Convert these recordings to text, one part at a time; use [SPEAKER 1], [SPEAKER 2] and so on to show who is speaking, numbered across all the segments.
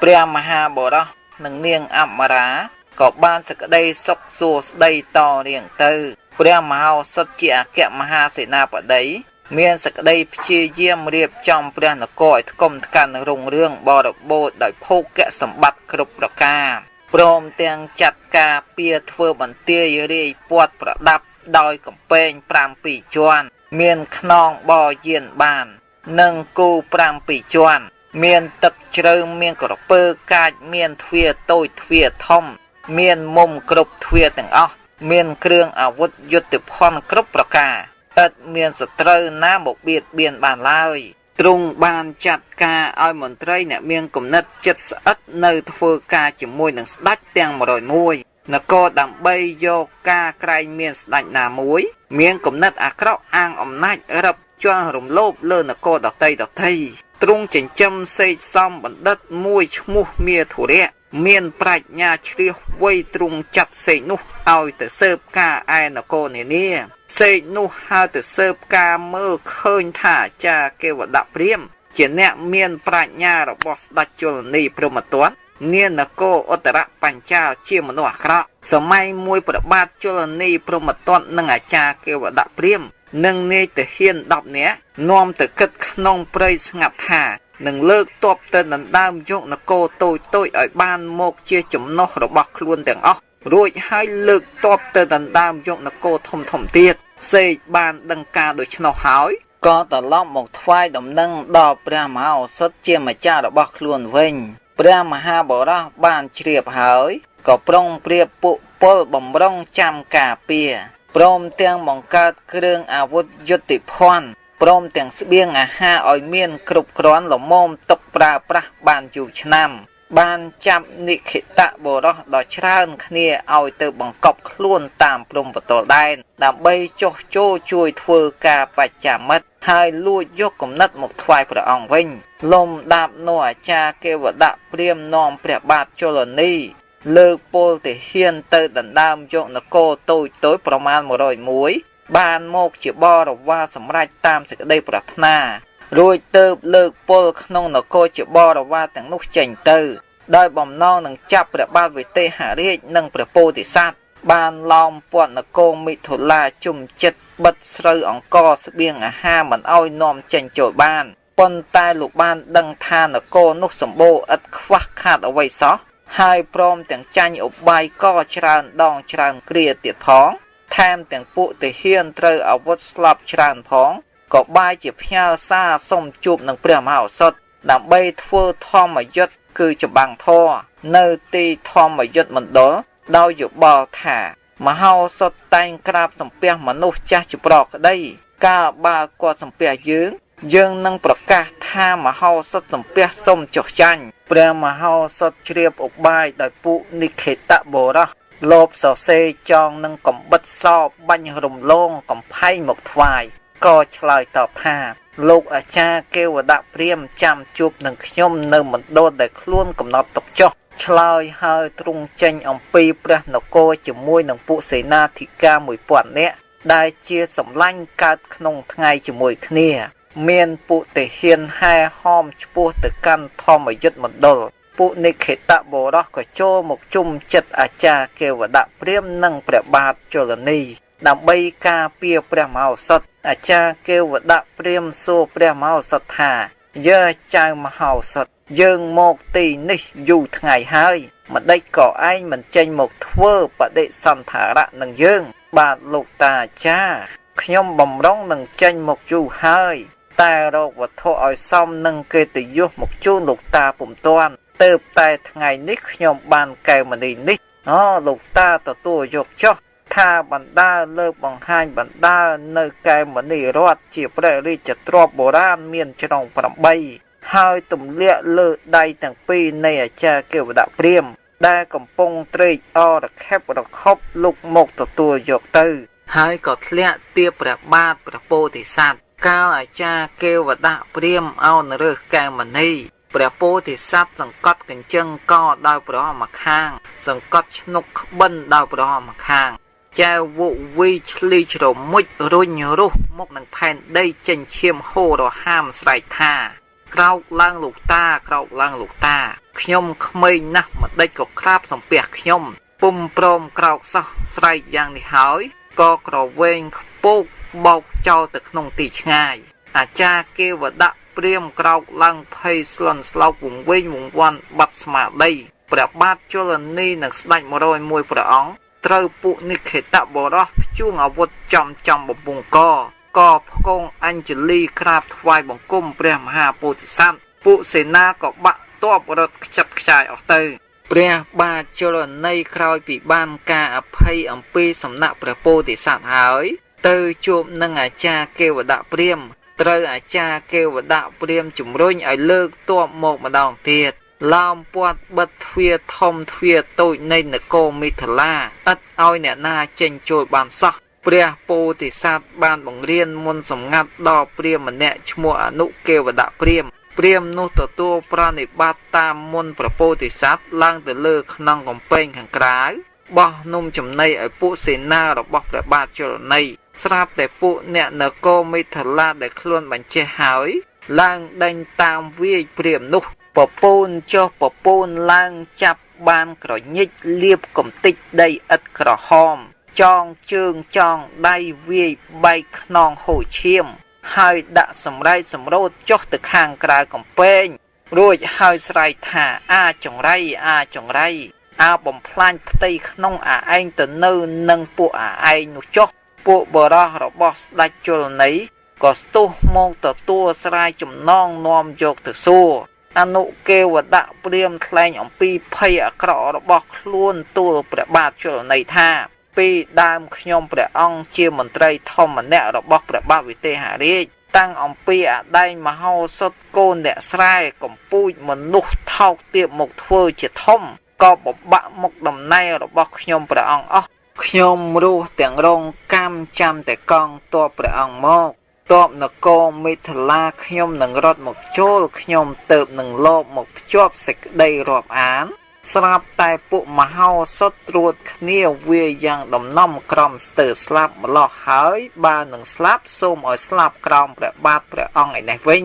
[SPEAKER 1] ព្រះមហាបុរសនិងនាងអមរាក៏បានសេចក្តីសុខសួស្តីតរៀងទៅព្រះមហោសថជាអគ្គមហាសេនាបតីមានសេចក្តីព្យាយាមរៀបចំព្រះនគរឲ្យថ្កុំថ្កាន់រុងរឿងបរិបូរណ៍ដោយភោគសម្បត្តិគ្រប់ប្រការព្រមទាំងចាត់ការពារធ្វើបន្ទាយរាយព័ទ្ធប្រដាប់ដោយកំពែង7ជាន់មានខ្នងបយានបាននិងគូ7ជាន់មានទឹកជ្រៅមានក្រពើកាចមានទ្វារតូចទ្វារធំមានមុំគ្រប់ទ្វារទាំងអស់មានគ្រឿងអាវុធយុទ្ធភ័ណ្ឌគ្រប់ប្រការឥតមានសត្រូវណាមកបៀតបៀនបានឡើយទ្រង់បានចាត់ការឲ្យមន្ត្រីអ្នកមានគំនិតចិត្តស្អិតនៅធ្វើការជាមួយនឹងស្ដេចទាំង101នគរដើម្បីយកការក្រែងមានស្ដេចណាមួយមានគំនិតអាក្រក់អាងអំណាចរឹបជាន់រំលោភលើនគរដតីដតីទ្រង់ចិញ្ចឹមសេកសំបណ្ឌិតមួយឈ្មោះមាធុរៈមានប្រាជ្ញាឆ្លៀសវៃទ្រង់ចាត់សេកនោះឲ្យទៅស៊ើបការឯនគរនានាសេកនោះហៅទៅស៊ើបការមើលឃើញថាអាចារ្យគេវដព្រាមជាអ្នកមានប្រាជ្ញារបស់ស្ដេចជលនីព្រហ្មទត្តនានគរឧត្តរបញ្ចាលជាមនុស្សអាក្រក់សម័យមួយព្រះបាទជលនីព្រហ្មទត្តនិងអាចារ្យគេវដព្រាមនិងនាយទាហាន10នាក់នាំទៅគិតក្នុងព្រៃស្ងាត់ថានឹងលើកទ័ពទៅដណ្ដើមយកនគរតូចតូចឲ្យបានមកជាចំណុះរបស់ខ្លួនទាំងអស់រួចហើយលើកទ័ពទៅដណ្ដើមយកនគរធំធំទៀតសេកបានដឹងការដូច្នោះហើយក៏ត្រឡប់មកថ្វាយដំណឹងដល់ព្រះមហាឱសថជាម្ចាស់របស់ខ្លួនវិញព្រះមហាបុរសបានជ្រាបហើយក៏ប្រុងប្រៀបពួកពលបំរុងចាំការពារព្រមទាំងបង្កើតគ្រឿងអាវុធយុទ្ធភ័ណ្ឌព្រមទាំងស្បៀងអាហារឲ្យមានគ្រប់គ្រាន់ល្មមទុកប្រើប្រាស់បានយូរឆ្នាំបានចាប់និខិតបុរសដ៏ច្រើនគ្នាឲ្យទៅបង្កប់ខ្លួនតាមព្រំប្រទល់ដែនដើម្បីចុះចូលជួយធ្វើការបច្ចាមិត្តហើយលួចយកគំនិតមកថ្វាយព្រះអង្គវិញលំដាប់នោះអាចារ្យគេវដព្រាមនាំព្រះបាទជលនីលើកពលទាហានទៅដណ្ដើមយកនគរតូចតូចប្រមាណ101បានមកជាបរិវារសម្រេចតាមសេចក្តីប្រាថ្នារួចទៅលើកពលក្នុងនគរជាបរិវារទាំងនោះចេញទៅដោយបំណងនឹងចាប់ព្រះបាទវិទេហរាជនិងព្រះពោធិសត្វបានឡោមព័ទ្ធនគរមិថុលាជុំចិត្តបិទស្រូវអង្ករស្បៀងអាហារមិនឲ្យនាំចេញចូលបានប៉ុន្តែលោកបានដឹងថានគរនោះសម្បូរឥតខ្វះខាតអ្វីសោះហើយព្រមទាំងចាញ់ឧបាយកច្រើនដងច្រើនគ្រាទៀតផងថែមទាំងពួកទាហានត្រូវអាវុធស្លាប់ច្រើនផងក៏បាយជាផ្ញើសារសុំជួបនឹងព្រះមហាឱសថដើម្បីធ្វើធម្មយុទ្ធគឺចម្បាំងធម៌នៅទីធម្មយុទ្ធមណ្ឌលដោយយោបល់ថាមហោសថតែងក្រាបសំពះមនុស្សចាស់ជាប្រក្តីកាលបើគាត់សំពះយើងយើងនឹងប្រកាសថាមហោសថសំពះសុំចុះចាញ់ព្រះមហោសថជ្រាបឧបាយដោយពួកនិខិតបុរសលបសរសេរចងនឹងកំបិតសបាញ់រំលងកំផែងមកថ្វាយក៏ឆ្លើយតបថាលោកអាចារ្យគេវដព្រាមចាំជួបនឹងខ្ញុំនៅមណ្ឌលដែលខ្លួនកំណត់ទុកចុះឆ្លើយហើយទ្រង់ចេញអំពីព្រះនគរជាមួយនឹងពួកសេនាធិការ1000នាក់ដែលជាសម្លាញ់កើតក្នុងថ្ងៃជាមួយគ្នាមានពួកទាហានហែហោមឆ្ពោះទៅកាន់ធម្មយុទ្ធមណ្ឌលពួកនិខិតបុរសក៏ចូលមកជុំចិត្តអាចារ្យគេវដព្រាមនិងព្រះបាទជលនីដើម្បីការពារព្រះមហោសថអាចារ្យគេវដព្រាមសួរព្រះមហោសថថាយើចៅមហោសថយើងមកទីនេះយូរថ្ងៃហើយម្ដេចក៏ឯងមិនចេញមកធ្វើបដិសន្ធរៈនឹងយើងបាទលោកតាអាចារ្យខ្ញុំបំរុងនឹងចេញមកយូរហើយតែរកវត្ថុឲ្យសមនឹងកិត្តិយសមកជូនលោកតាពុំទាន់ទៅតែថ្ងៃនេះខ្ញុំបានកែវមณีនេះអូលោកតាទទួលយកចុះថាបណ្ដាលើកបង្ហាញបណ្ដានៅកែវមณีរតជាព្រះរាជទ្រព្យបុរាណមានជ្រុង8ហើយទម្លាក់លើដៃទាំងពីរនៃអាចារ្យគេវដព្រាមដែលកំពុងត្រេកអររខិបរខប់លុកមកទទួលយកទៅហើយក៏ធ្លាក់ទៀបព្រះបាទព្រះពោធិសត្វកាលអាចារ្យគេវដព្រាមអោនរើសកែវមณีព្រះពោធិសត្វសង្កត់កញ្ចឹងកដោយព្រះម្ខាងសង្កត់ឆ្នុកក្បិនដោយព្រះម្ខាងចែវវវីឆ្លីជ្រមុជរុញរុះមកនឹងផែនដីចេញឈាមហូររហាមស្រែកថា ក្រោកឡើងលោកតាក្រោកឡើងលោកតាខ្ញុំក្មេងណាស់ម្ដេចក៏ក្រាបសំពះខ្ញុំពុំព្រមក្រោកសោះស្រែកយ៉ាងនេះហើយក៏ក្រវែងខ្ពោកបោកចោលទៅក្នុងទីឆ្ងាយអាចារ្យគេវដៈព្រាមក្រោកឡើងភ័យស្លន់ស្លោកវង្វេងវង្វាន់បាត់ស្មារតីព្រះបាទជលនីនិងស្ដេច101ព្រះអង្គត្រូវពួកនិខេតបរោះភ្ជួងអាវុធចំចំបំពង់កក៏ផ្គងអញ្ជលីក្រាបថ្វាយបង្គំព្រះមហាពោធិសត្វពួកសេនាក៏បាក់ទ័ពរត់ខ្ចាត់ខ្ចាយអស់ទៅព្រះបាទជលនីក្រោយពីបានការអភ័យអំពីសំណាក់ព្រះពោធិសត្វហើយទៅជួបនឹងអាចារ្យគេវដៈព្រាមត្រូវអាចារ្យគេវដៈព្រាមជំរុញឲ្យលើកទ័ពមកម្ដងទៀតឡោមព័ទ្ធបិទទ្វារធំទ្វារតូចនៃនគរមិថិលាឥតឲ្យអ្នកណាចេញចូលបានសោះព្រះពោធិសត្វបានបង្រៀនមន្តសម្ងាត់ដល់ព្រាហ្មណ៍ម្នាក់ឈ្មោះអនុគេវដៈព្រាហ្មណ៍ព្រាហ្មណ៍នោះទទួលប្រណិប័តតាមមន្តព្រះពោធិសត្វឡើងទៅលើក្នុងកំពែងខាងក្រៅបោះនំចំណីឲ្យពួកសេនារបស់ព្រះបាទជលនីស្រាប់តែពួកអ្នកនគរមិថិលាដែលខ្លួនបញ្ចេះហើយឡើងដេញតាមវាយព្រាហ្មណ៍នោះពពូនចុះពពូនឡើងចាប់បានក្រញិចលៀបកំតិចដីឥដ្ឋក្រហមចងជើងចងដៃវាយបែកខ្នងហូរឈាមហើយដាក់សម្រែកសម្រូតចុះទៅខាងក្រៅកំពែងរួចហើយស្រែកថាអាចង្រៃអាចង្រៃអាបំផ្លាញផ្ទៃក្នុងអាឯងទៅនៅនឹងពួកអាឯងនោះចុះពួកបរោះរបស់ស្ដេចជលនីក៏ស្ទុះមកទទួលស្រែចំណងនាំយកទៅសួរអនុគេវដៈព្រាមថ្លែងអំពីភ័យអាក្រក់របស់ខ្លួនទូលព្រះបាទជលនីថាពីដើមខ្ញុំព្រះអង្គជាមន្ត្រីធំម្នាក់របស់ព្រះបាទវិទេហរាជតាំងអំពីអដែងមហោសថកូនអ្នកស្រែកំពូចមនុស្សថោកទាបមកធ្វើជាធំក៏បំបាក់មុខតំណែងរបស់ខ្ញុំព្រះអង្គអស់ខ្ញុំរស់ទាំងរងកម្មចាំតែកងទ័ពព្រះអង្គមកទ័ពនគរមិថិលាខ្ញុំនឹងរត់មកចូលខ្ញុំទៅនឹងលបមកភ្ជាប់សេចក្តីរាប់អានស្រាប់តែពួកមហោសថត្រួតគ្នាវាយ៉ាងដំណំក្រំស្ទើរស្លាប់ម្លោះហើយបើនឹងស្លាប់សូមឲ្យស្លាប់ក្រោមព្រះបាទព្រះអង្គឯនេះវិញ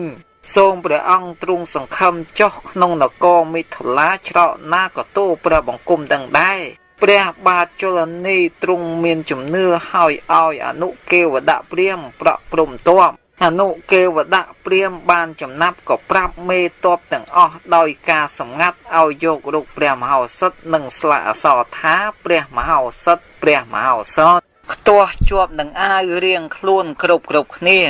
[SPEAKER 1] សូមព្រះអង្គទ្រង់សង្ឃឹមចុះក្នុងនគរមិថិលាច្រកណាក៏ទូព្រះបង្គំដឹងដែរព្រះបាទជលនីទ្រង់មានជំនឿហើយឲ្យអនុគេវដៈព្រាហ្មណ៍ប្រក់ព្រំទ័ពអនុគេវដៈព្រាហ្មណ៍បានចំណាប់ក៏ប្រាប់មេទ័ពទាំងអស់ដោយការសម្ងាត់ឲ្យយករូបព្រះមហោសថនិងស្លាកអក្សរថាព្រះមហោសថព្រះមហោសថខ្ទាស់ជាប់នឹងអាវរៀងខ្លួនគ្រប់គ្នា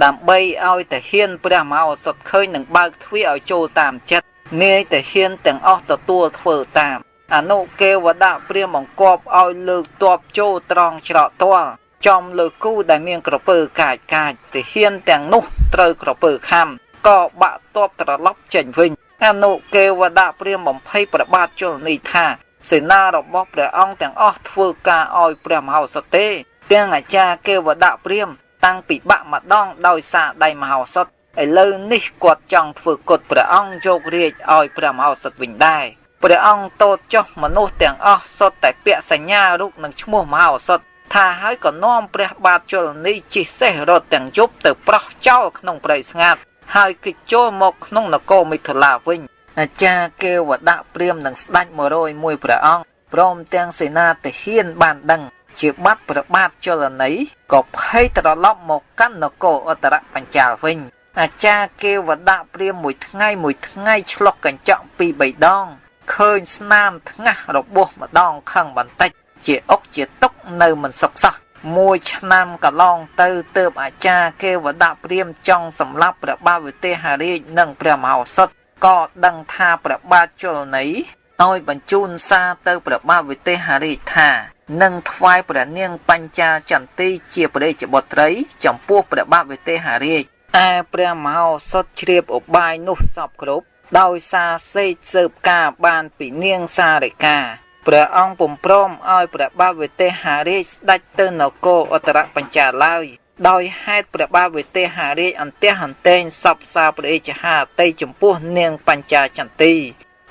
[SPEAKER 1] ដើម្បីឲ្យទាហានព្រះមហោសថឃើញនឹងបើកទ្វារឲ្យចូលតាមចិត្តនាយទាហានទាំងអស់ទទួលធ្វើតាមអនុគេវដៈព្រាហ្មណ៍បង្គាប់ឲ្យលើកទ័ពចូលត្រង់ច្រកទាល់ចំលើគូដែលមានក្រពើកាចកាចទាហានទាំងនោះត្រូវក្រពើខំក៏បាក់ទ័ពត្រឡប់ចេញវិញអនុគេវដៈព្រាហ្មណ៍បំភ័យព្រះបាទជលនីថាសេនារបស់ព្រះអង្គទាំងអស់ធ្វើការឲ្យព្រះមហោសថទេទាំងអាចារ្យគេវដៈព្រាហ្មណ៍តាំងពីបាក់ម្ដងដោយសារដៃមហោសថឥឡូវនេះគាត់ចង់ធ្វើគុតព្រះអង្គយករាជឲ្យព្រះមហោសថវិញដែរព្រះអង្គតូតចុះមនុស្សទាំងអស់សុទ្ធតែពាក់សញ្ញារូបនឹងឈ្មោះមហោសថថាហើយក៏នាំព្រះបាទជលនីជិះសេះរត់ទាំងយប់ទៅប្រោះចោលក្នុងព្រៃស្ងាត់ហើយគេចូលមកក្នុងនគរមិថិលាវិញអាចារ្យគេវដៈព្រាហ្មណ៍និងស្ដេច101ព្រះអង្គព្រមទាំងសេនាទាហានបានដឹងជាបាត់ព្រះបាទជលនីក៏ភ័យត្រឡប់មកកាន់នគរឧត្តរបញ្ចាលវិញអាចារ្យគេវដៈព្រាហ្មណ៍មួយថ្ងៃមួយថ្ងៃឆ្លុះកញ្ចក់ពី3ដងឃើញស្នាមថ្ងាសរបួសម្ដងខឹងបន្តិចជាអុកជាទុកនៅមិនសុខសោះមួយឆ្នាំកន្លងទៅទើបអាចារ្យគេវដៈព្រាហ្មណ៍ចង់សម្លាប់ព្រះបាទវិទេហរាជនិងព្រះមហោសថក៏ដឹងថាព្រះបាទជលនីឲ្យបញ្ជូនសារទៅព្រះបាទវិទេហរាជថានឹងថ្វាយព្រះនាងបញ្ចាលចន្ទីជាព្រះរាជបុត្រីចំពោះព្រះបាទវិទេហរាជឯព្រះមហោសថជ្រាបឧបាយនោះសពគ្រប់ដោយសារសេកស៊ើបការបានពីនាងសារិកាព្រះអង្គពុំព្រមឲ្យព្រះបាទវិទេហរាជស្ដេចទៅនគរឧត្តរបញ្ចាលឡើយដោយហេតុព្រះបាទវិទេហរាជអន្ទះអន្ទែងសពសាព្រះរាជហាតីចំពោះនាងបញ្ចាលចន្ទី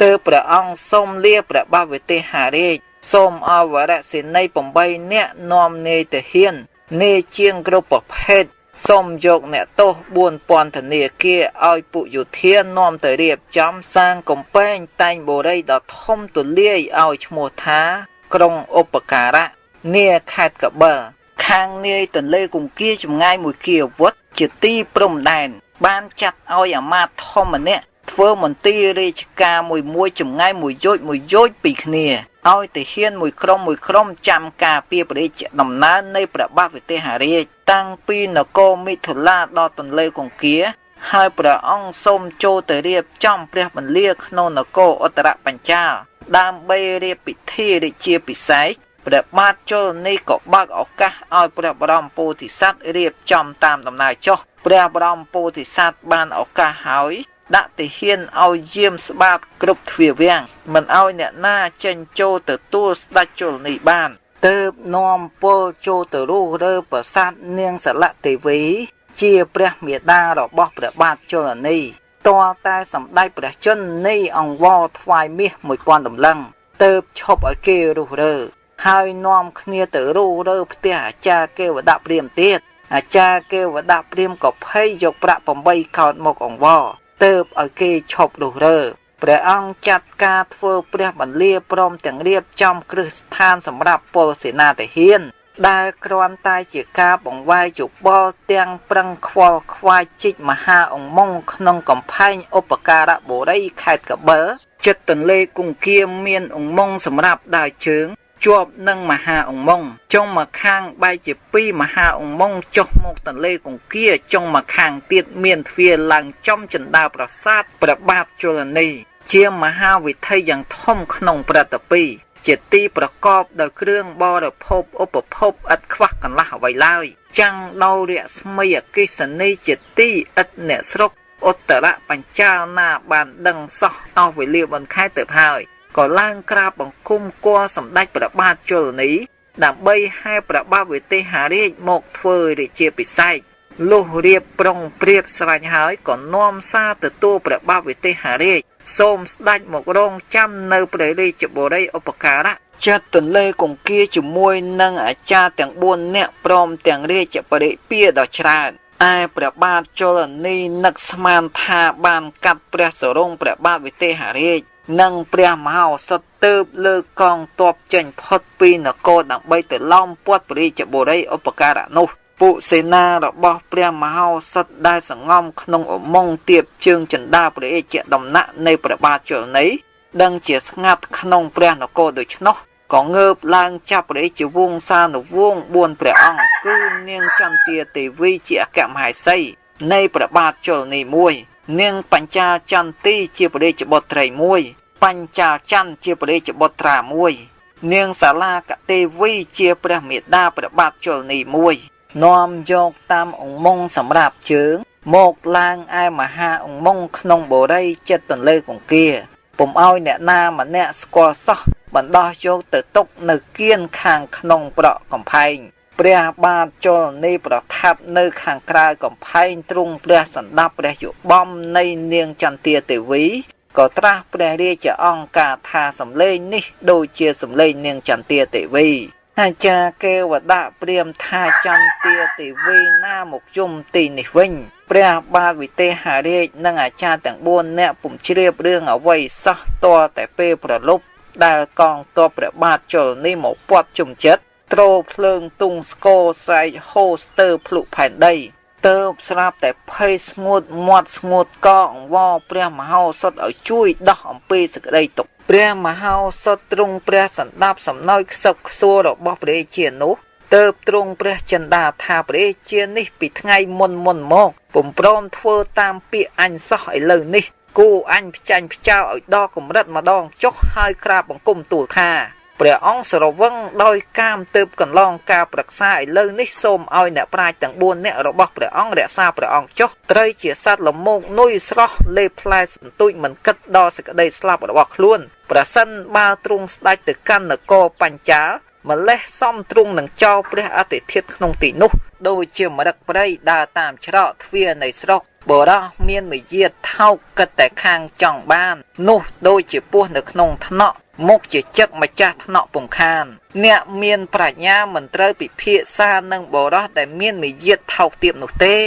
[SPEAKER 1] ទើបព្រះអង្គសូមលាព្រះបាទវិទេហរាជសូមឲ្យវរសេនីយ៍8នាក់នាំនាយទាហាននាយជាងគ្រប់ប្រភេទ សូមយកអ្នកទោស4000ធនាគារឲ្យពួកយោធានាំទៅរៀបចំសាងកំពែងតែងបុរីដ៏ធំទូលាយឲ្យឈ្មោះថាក្រុងឧបការៈនាខេត្តកបិលខាងនាយទន្លេគង្គាចម្ងាយមួយគីអាវុធជាទីព្រំដែនបានចាត់ឲ្យអាមាត្យធំម្នាក់ធ្វើមន្ទីររាជការមួយមួយចម្ងាយមួយយោជមួយយោជពីគ្នាឲ្យទាហានមួយក្រុមមួយក្រុមចាំការពារព្រះរាជដំណើរនៃព្រះបាទវិទេហរាជតាំងពីនគរមិថុលាដល់ទន្លេគង្គាហើយព្រះអង្គសូមចូលទៅរៀបចំព្រះបន្លាក្នុងនគរឧត្តរបញ្ចាលដើម្បីរៀបពិធីរាជាពិសេសព្រះបាទជលនេះក៏បើកឱកាសឲ្យព្រះបរមពោធិសត្វរៀបចំតាមដំណើរចុះព្រះបរមពោធិសត្វបានឱកាសហើយដាក់ទាហានឲ្យយាមស្បាតគ្រប់ទ្វារវាំងមិនឲ្យអ្នកណាចេញចូលទទួលស្ដេចជលនេះបានទើបនាំពលចូលទៅរុះរើប្រាសាទនាងសិលទេវីជាព្រះមេដារបស់ព្រះបាទជលនីទាល់តែសម្ដេចព្រះជន្នីអង្វរថ្វាយមាស1000តម្លឹងទើបឈប់ឲ្យគេរុះរើហើយនាំគ្នាទៅរុះរើផ្ទះអាចារ្យកេវដៈព្រាមទៀតអាចារ្យកេវដៈព្រាមក៏ភ័យយកប្រាក់8កោដមកអង្វរទើបឲ្យគេឈប់រុះរើព្រះអង្គចាត់ការធ្វើព្រះបន្លាព្រមទាំងរៀបចំគ្រឹះស្ថានសម្រាប់ពលសេនាទាហានដែលគ្រាន់តែជាការបង្វែរយោបល់ទាំងប្រឹងខ្វល់ខ្វាយជីកមហាអង្គមងក្នុងកំផែងឧបការៈបុរីខេត្តកបិលចិត្តទន្លេគង្គាមានអង្គមងសម្រាប់ដើរជើងជាប់នឹងមហាអង្គមងចុងមកខាងបែកជាពីរមហាអង្គមងចុះមកទន្លេគង្គាចុងមកខាងទៀតមានទ្វារឡើងចំចិន្តាប្រាសាទព្រះបាទជលនីជាមហាវិថីយ៉ាងធំក្នុងប្រតិពីជាទីប្រកបដោយគ្រឿងបរិភោគឧបភោគឥតខ្វះកន្លះអ្វីឡើយចាំងដោយរស្មីអគិសនីជាទីឥតអ្នកស្រុកឧត្តរបញ្ចាលណាបានដឹងសោះអស់វេលា4ខែទៅហើយក៏ឡើងក្រាបបង្គំគាល់សម្ដេចព្រះបាទជលនីដើម្បីហែព្រះបាទវិទេហរាជមកធ្វើរាជាពិសេសលុះរៀបប្រុងព្រៀបស្រេចហើយក៏នាំសារទទួលព្រះបាទវិទេហរាជសូមស្ដេចមករងចាំនៅព្រះរាជបុរីឧបការៈចិត្តទន្លេគង្គាជាមួយនឹងអាចារ្យទាំង4នាក់ព្រមទាំងរាជបរិពារដ៏ច្រើនឯព្រះបាទជលនីនឹកស្មានថាបានកាត់ព្រះសរងព្រះបាទវិទេហរាជនិងព្រះមហោសថទើបលើកកងទ័ពចេញផុតពីនគរដើម្បីទៅឡោមព័ទ្ធព្រះរាជបុរីឧបការៈនោះពួកសេនារបស់ព្រះមហោសថដែលសងំក្នុងឧមង្គទៀបជើងចិន្តាព្រះរាជដំណាក់នៃព្រះបាទជលនីដឹងជាស្ងាត់ក្នុងព្រះនគរដូច្នោះក៏ងើបឡើងចាប់ព្រះរាជវង្សានុវង្ស4ព្រះអង្គគឺនាងចន្ទាទេវីជាអគ្គមហេសីនៃព្រះបាទជលនីមួយនាងបញ្ចាលចន្ទីជាព្រះរាជបុត្រីមួយបញ្ចាលច័ន្ទជាព្រះរាជបុត្រាមួយនាងសាលាកទេវីជាព្រះមេដាព្រះបាទជលនីមួយនាំយកតាមអង្គមងសម្រាប់ជើងមកឡើងឯមហាអង្គមងក្នុងបុរីចិត្តទន្លេគង្គាពុំឲ្យអ្នកណាម្នាក់ស្គាល់សោះបណ្ដោះយកទៅទុកនៅគៀនខាងក្នុងប្រក់កំផែងព្រះបាទជលនីប្រថាប់នៅខាងក្រៅកំផែងទ្រង់ព្រះសន្តាប់ព្រះយោបំនៃនាងចន្ទាទេវីក៏ត្រាស់ព្រះរាជអង្គការថាសំឡេងនេះដូចជាសំឡេងនាងចន្ទាទេវីអាចារ្យកេវដៈព្រាមថាចន្ទាទេវីណាមកយំទីនេះវិញព្រះបាទវិទេហរាជនិងអាចារ្យទាំង4នាក់ពុំជ្រាបរឿងអ្វីសោះទាល់តែពេលប្រលប់ដែលកងទ័ពព្រះបាទជលនេះមកព័ទ្ធជុំចិត្តទ្រភ្លើងទុងស្គរស្រែកហូរស្ទើរភ្លុកផែនដីទើបស្រាប់តែភ័យស្ងួតមាត់ស្ងួតកអង្វរព្រះមហោសថឲ្យជួយដោះអំពីសេចក្តីទុក្ខព្រះមហោសថទ្រង់ព្រះសន្តាប់សំណោចខ្សឹបខ្សួររបស់ព្រះរាជានោះទើបទ្រង់ព្រះចិន្តាថាព្រះរាជានេះពីថ្ងៃមុនមកពុំព្រមធ្វើតាមពាក្យអញសោះឥឡូវនេះគូអញផ្ចាញ់ផ្ចោលឲ្យដល់កម្រិតម្ដងចុះហើយក្រាបបង្គំទូលថាព្រះអង្គស្រវឹងដោយកាមទើបកន្លងការប្រឹក្សាឥឡូវនេះសូមឲ្យអ្នកប្រាជ្ញទាំង4នាក់របស់ព្រះអង្គរក្សាព្រះអង្គចុះត្រូវជាសត្វល្មោកនុយស្រស់លេបផ្លែសន្ទូចមិនគិតដល់សេចក្តីស្លាប់របស់ខ្លួនប្រសិនបើទ្រង់ស្ដេចទៅកាន់នគរបញ្ចាលម្លេះសំទ្រង់នឹងចោលព្រះអតិធិធក្នុងទីនោះដូចជាមរឹកព្រៃដើរតាមច្រកទ្វារនៃស្រុក បុរសមានមាយាទថោកគិតតែខាងចង់បាន នោះដូចជាពស់នៅក្នុងថ្នាក់មុខជាចឹកម្ចាស់ថ្នាក់ពំខាន អ្នកមានប្រាជ្ញាមិនត្រូវពិភាក្សានឹងបុរសដែលមានមាយាទថោកទាបនោះទេ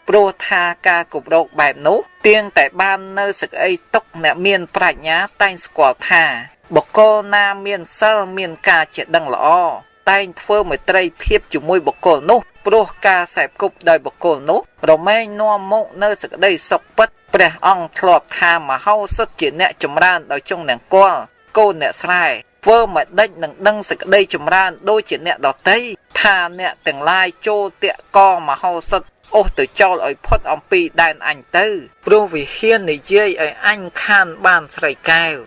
[SPEAKER 1] ព្រោះថាការគម្រោងបែបនោះទៀងតែបាននៅសក្អីទុកអ្នកមានប្រាជ្ញាតែងស្គាល់ថាបុគ្គលណាមានសិលមានការចេះដឹងល្អតែងធ្វើមេត្រីភាពជាមួយបុគ្គលនោះព្រោះការសែបគប់ដោយបុគ្គលនោះរមែងនាំមកនៅសក្តីសុខពិតព្រះអង្គធ្លាប់ថាមហោសថជាអ្នកចម្រើនដោយចុងនង្គ័លកូនអ្នកស្រែធ្វើមិនដេចនឹងដឹងសក្តីចម្រើនដូចជាអ្នកដតីថាអ្នកទាំងឡាយចូលតាក់កមហោសថអូសទៅចោលឲ្យផុតអំពីដែនអញទៅព្រោះវិហារនិយាយឲ្យអញខានបានស្រីកែវ។